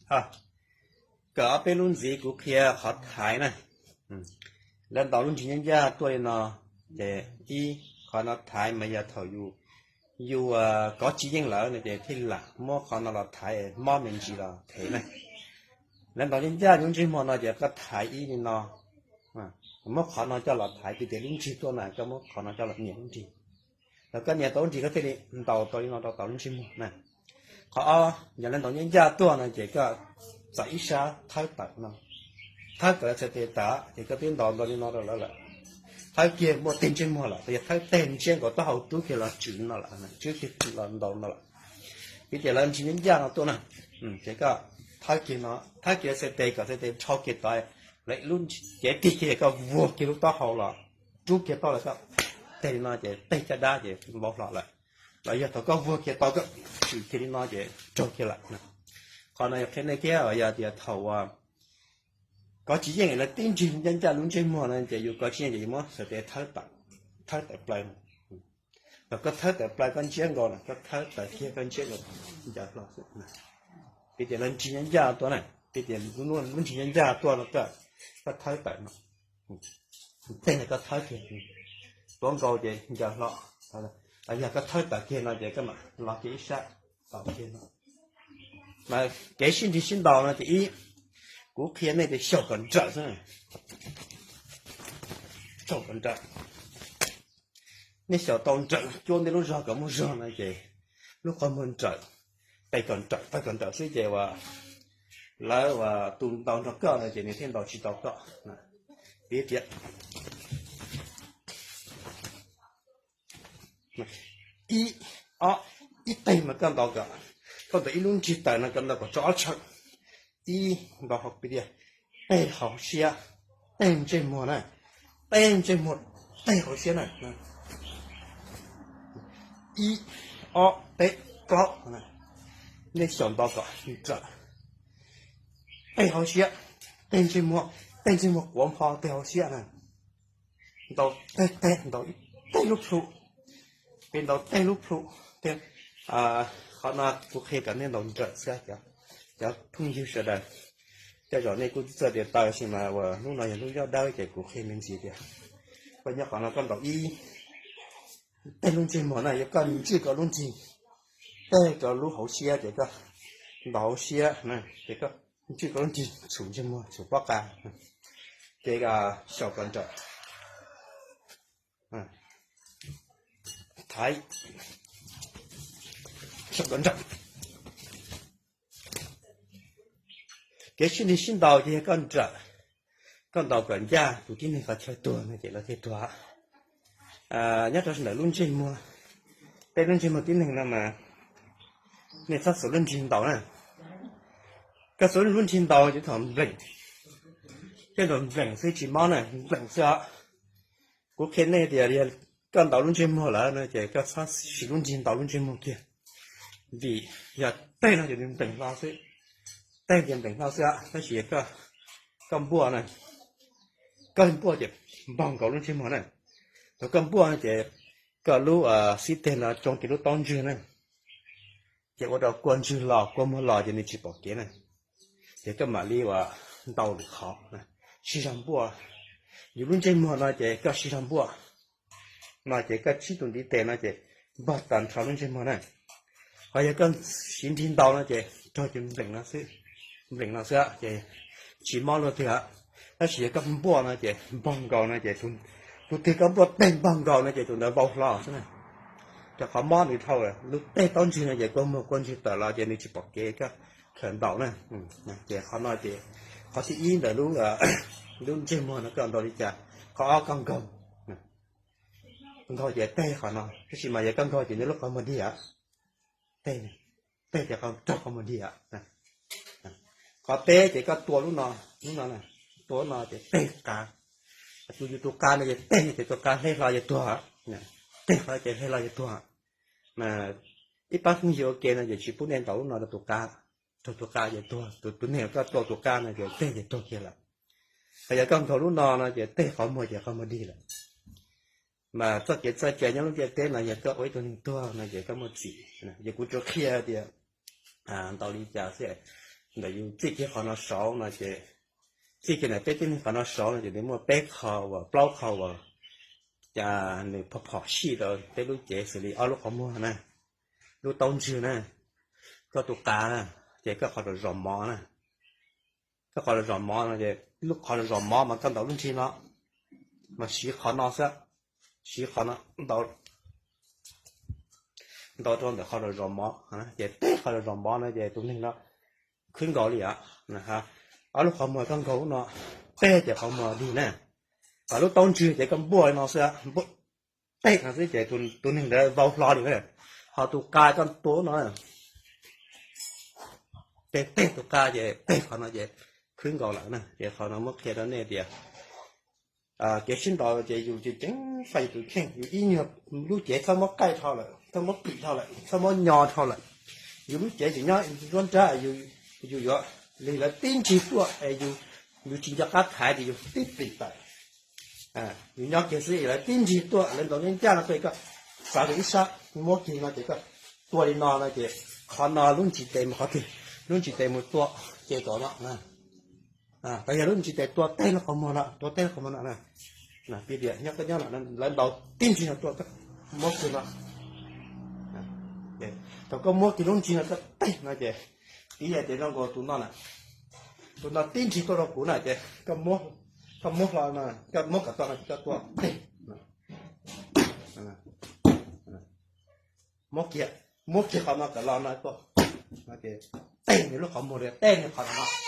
Kawm ob peb lub ntxiv kuv qhia qhov thaiv na. Lawv ntaus lub nrig ncaj ncaj tuaj li no, ces ib, qhov no thaiv mas yog thaum yus, yus kov tsis yeej lawm no ces thiaj lam muab qhov no los thaiv, mob me ntsis los thev na. Lawv ntaus ncaj ncaj lub ntsej muag no ces koj thaiv ib li no, muab qhov no coj los thaiv, piv tias lub nrig tuaj na, koj muab qhov no coj los nias lub nrig. Thaum koj nias tau lub nrig koj thiaj li ntaus tau li no rau tom lub ntsej muag na. Qhov ob, yog lawv ntaus ncaj ncaj tuaj no ces koj txav ib sab thawb tawm no, thawb kom lawv txhais tes tawm ces koj twb ntaus ntaus li no rau lawv lawm. Thawb kiag muaj teg ntsej muag lawm, yog thawb teg ntsiab nkaus taub hau rub kiag los tswm li no lawm, tswm kiag los ntaus no lawm. Piv tias lawv nrig ncaj ncaj no tuaj na, ces koj thawb kiag no, thawb kiag lawv txhais tes kom txhais tes dhau kiag tod, lawv lub cev tig kiag koj vuag kiag lub taub hau los rub kiag taub hau los koj teg li no ces teg caj dab ces vau hlo lawm. Los yog thaum koj vuag kiag tau koj tswm kiag li no ces raug kiag lawm. Qhov no yog qhia nej thiab, yog tias thaum kov tsis yeej lawv tib nrig ncaj ncaj lub ntsej muag no ces yus kov tsis yeej ces yus muab txhais tes thawb tawm plaws. Thaum koj thawb tawm plaws koj ntsiab nkaus na, koj thawb tawm kiag koj ntsiab nkaus, ncaws hlo xwb. Piv tias lawv nrig ncaj ncaj tuaj na, piv tias lub nrig ncaj ncaj tuaj no koj, koj thawb tawm no, teg no koj thawb kiag, tuav nkaus ces ncaws hlo. Yog koj thawb tawm kiag no ces koj mam los kiag ib sab, tawm kiag no. Mas kev sib nrig sib ntaus no ces ib, kuv qhia nej tias xyaum kom nrawm xwb, xyaum kom nrawm. Nej xyaum tau nrawm cuab nej lub zog kom muaj zog no ces lub qhov muag nrawm, tes kom nrawm, tes kom nrawm xwb ces uas lawv uas tus ntaus nrog koj no ces nws thiaj ntaus tsis tau koj. Piv tias ib, ob, ib teg mas koj ntaus kom, koj ntaus ib lub nrig tawm no koj ntaus kom tsau ob tshaw. Ib, ntaus hauv piv tias teg hauv siab, teg ntsej muag na, teg ntsej muag, teg hauv siab na. Ib, ob, peb, plaub, nej xyaum ntaus kom nrawm. Teg hauv siab, teg ntsej muag, teg ntsej muag quav npho teg hauv siab na. Ntaus teg teg, ntaus teg lub plhu, peb ntaus teg lub plhu. Qhov no kuv qhia kom nej ntaus nrawm xwb, cov phooj ywg sawv daws. Tej zaum nej kuj txawj tias taw sis mas uas hnub no yog hnub nyob dawb ces kuv qhia me ntsis tias koj nyob qhov no koj ntaus ib, teg lub ntsej muag na, yog koj ntswj koj lub nrig, teg koj lub hauv siab ces koj ntaus hauv siab na, ces koj ntswj koj lub nrig txhum ntsej muag txhum pob qa, ces xyaum kom nrawm. Thaiv, xyaum kom nrawm. Kev sib nrig sib ntaus ces yog koj nrawm, koj ntaus kom ncaj tus tib neeg qhov chaw tuag no ces lawv thiaj tuag. Nyob rau ntawm lub ntsej muag, tej lub ntsej muag tib neeg no mas nej txhob xuas lub nrig ntaus na. Koj xuas lub nrig ntaus ces thaum npleem, tej zaum npleem xwb tsis mob na, npleem xwb os. Kuv qhia nej tias yog koj ntaus lub ntsej muag lawm no ces koj txhob siv lub nrig ntaus lub ntsej muag kiag, vim yog teg no ces nws npleem hlo xwb, teg ces npleem hlo xwb, tab sis koj npuaj na, koj npuaj ces npog nkaus lub ntsej muag na. Thaum koj npuaj no ces koj lub xib teg no tsoo kiag lub taub ntswg na, ces ua rau kua ntswg los kua muag los ces nws tsis pom kev na. Ces koj mam li uas ntaus lwm qhov, sib zog npuaj. Yus lub ntsej muag no ces koj sib zog npuaj no ces koj tsib tus ntiv tes no ces npog tag nrho lub ntsej muag na. Ho yog koj siv nrig ntaus no ces raug ces npleem no xwb, npleem no xwb ces tsis mob luaj twg. Tab sis yog koj npuaj no ces npog nkaus no ces tus twg koj npuaj teg npog nkaus no ces tus ntawd vau hlo xwb na. Rau qhov mob nws dhau lub teg taub ntswg no ces kua muag kua ntswg tawm los ces nws tsis pom kev koj khaws ntaus na. Ces qhov no ces qhov thib ib ntawm lub ntsej muag no koj ntaus li cas. Qhov ob koj nkaug, nkaug ces teg qhov no, tab sis mas yog koj nkaug ces nws lub qhov muag dig, teg, teg ces raug qhov muag dig. Qhov peb ces koj tua lub no, lub no, tua lub no ces teg qa, tus yus tus qa no ces teg ces tus qa hle hlo ces tuag, teg hlo ces hle hlo ces tuag. Ib pab phooj ywg ua ke no ces tsis pub nej ntaus lub no rau tus qa, raug tus qa ces tuag, tus neeg koj tua tus qa no ces teg ces tuag kiag lawm. Ho yog koj nkaug lub no no ces teg qhov muag ces qhov muag dig lawm. Mas txoj kev txawj cai nyob lub ntiaj teb no yog koj ua ib tug neeg tuag no ces koj muaj txim. Yog kuv tsuas qhia tias ntaus li cas xwb. ntawm yus txij kiag qhov no saud no ces, txij kiag ntawm peb tib neeg qhov no saud no ces nws muaj peb qho uas, plaub qho uas, cas nws phom phom sij rau peb lub cev xws li ob lub qhov muag na, lub taub ntswg na, koj tus qa na, ces koj qhov zos mov na. Koj qhov zos mov no ces lub qhov zos mov mas koj ntaus lub nrig no, mas siv qhov no xwb, siv qhov no ntaus, ntaus rau ntawm qhov zos mov, ces teg qhov zos mov no ces tus neeg no khwb nkaus li os. Ob lub qhov muag koj nkaus lub no, teg ces qhov muag dig na. Ho lub taub ntswg ces koj npuaj li no xwb, teg no xwb ces tus neeg ntawd vau hlo li na. Ho tus qa koj tua no, teg teg tus qa ces teg qhov no ces khwb nkaus lawm na. Ces qhov no muab qhia rau nej tias kev sib ntaus ces yus ces ceev faj yus tus kheej, yus ib nyuag lub cev txhob muab qaij dhau lawm, txhob muab plim dhau lawm, txhob muab nyo dhau lawm. Yus lub cev tseem nyob nruab nrab, yus yuav lig lawv tib nrig tuaj es yus, yus tsis nco qab thaiv ces yus tib plim tawm. Yus nyob kiag xwb lawv tib nrig tuaj, lawv ntaus ncaj ncaj no tuaj koj xav rau ib sab muab kiag no ces koj tua li no no ces qhov no lub ntsis tes mus qhov twg, lub ntsis tes mus tua ces tom no. Tau yog lub ntsis tes tua teg lub qhov muag no, tua teg lub qhov muag no. Pib tias nyob koj nyob no lawv ntaus tib nrig no tuaj, muab kiag no. Thaum koj muab kiag lub nrig no koj teg no ces, piv yog tias zoo nkaus tus no na, tus no tib nrig tuaj rau kuv na ces koj muab hlo no, koj muab kom tau no ces koj tua teg. Muab kiag, muab kiag qhov no kom los no tuaj, teg nws lub qhov muag li, teg nws qhov no.